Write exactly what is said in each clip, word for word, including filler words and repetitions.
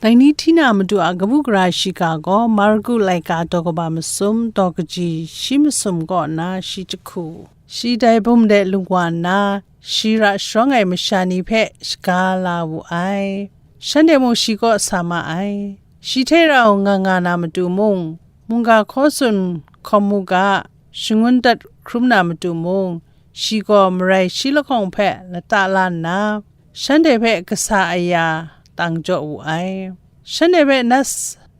Dai ni hti na matu a kabu gara shiga gaw Marku laika daw kaba masum daw kaji shi masum kaw nna shi jahku, shi dai bum de lung wa nna, shi ra sharawng ai masha ni hpe shaga la wu ai. Shanhte mung shi kaw sa ma ai. Shi hte rau nga nga na matu mung, mungga hkaw tsun hkawm mu ga, shangun dat hkrum na matu mung, shi gaw marai shi lahkawng hpe lata la nna, shanhte hpe kasa aya tang jaw wu ai. Shanhte hpe nat,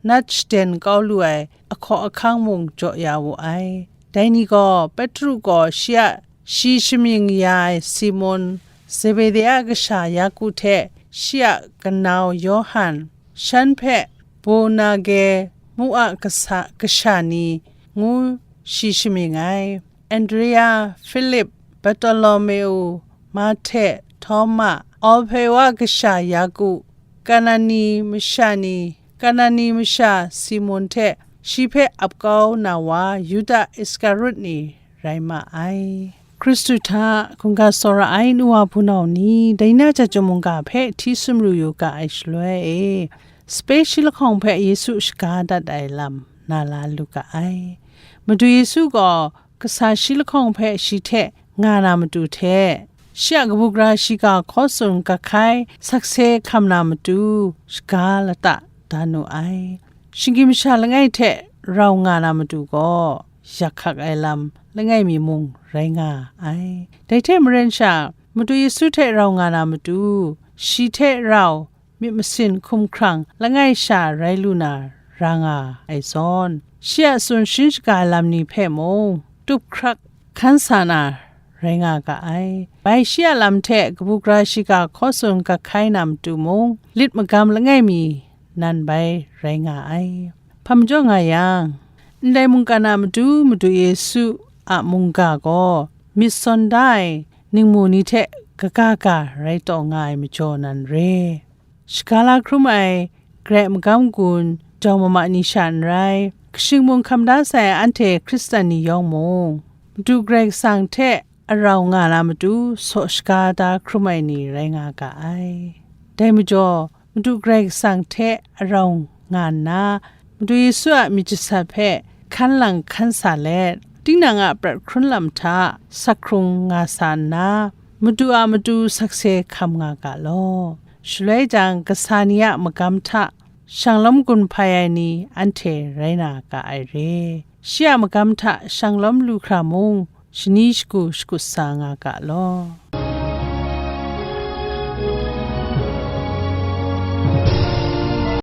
nat shaden kau lu ai ahkaw ahkang mung jaw ya wu ai. Dai ni gaw, Petru gaw shi a shi shamying ya ai Simon, Zebedi a kasha Yaku hte shi a kanau Yawhan, shan hpe Bonage mu a kasa, kasha ni ngu shi shamying ai. Andrea, Filip, Bartolomeu, Mahte, Htawma, Alhpeu a kasha Yaku, Kanani masha ni, Kanani masha Simon hte shi hpe ap kau na wa Yuda Iskarut ni rai ma ai. Hkristu hta hkungga tsawra ai nu wa hpunau ni, dai na chyawm mungga hpe hti sumru yu ga ai shaloi e, sape shi lahkawng hpe Yesu shaga dat ai lam na la lu ga ai. Madu Yesu gaw kasa shi lahkawng hpe shi hte nga na matu hte, shi a kabu gara shiga hkaw tsun ga hkai sakse hkam na matu shaga lata da nu ai. Shinggyim masha langai hte rau nga na matu gaw, yak hkak ai lam langai mi mung rai nga ai. Dai hte maren sha, Madu Yesu hte rau nga na matu, shi hte rau myit masin hkumhkrang langai sha rai lu na ra nga ai zawn, shi a tsun sharin shaga ai lam ni hpe mung tup hkrak hkan sa na rai nga ga ai. Bai shi a lam hte kabu gara shiga hkaw tsun ga hkai na matu mung, lit magam langai mi nan bai rai nga ai. Hpa majaw nga yang, ndai mungkan a matu Madu Yesu a mungga gaw myit sawn da ai ningmu ni hte kaga ga rai taw nga ai majaw nan re. Shaga la hkrum ai Karai magam gun jawng mama ni sha n rai, kashing mung hkam da sai anhte Hkristan ni yawng mung, Madu Karai Kasang hte arau nga na matu saw shaga da hkrum ai ni rai nga ga ai. Dai majaw, Madu Karai Kasang hte arau nga nna, Madu Yesu a myit jasat hpe hkan lang hkan sa let, tinang a prat hkrun lam hta sak hkrung nga sa nna, Madu a matu sakse hkam nga ga law. Shaloi jang, kasa ni a magam hta shanglawm gun hpai ai ni anhte rai na ga ai re. Shi a magam hta shanglawm lu hkra mung, shani shagu shakut sa nga ga law.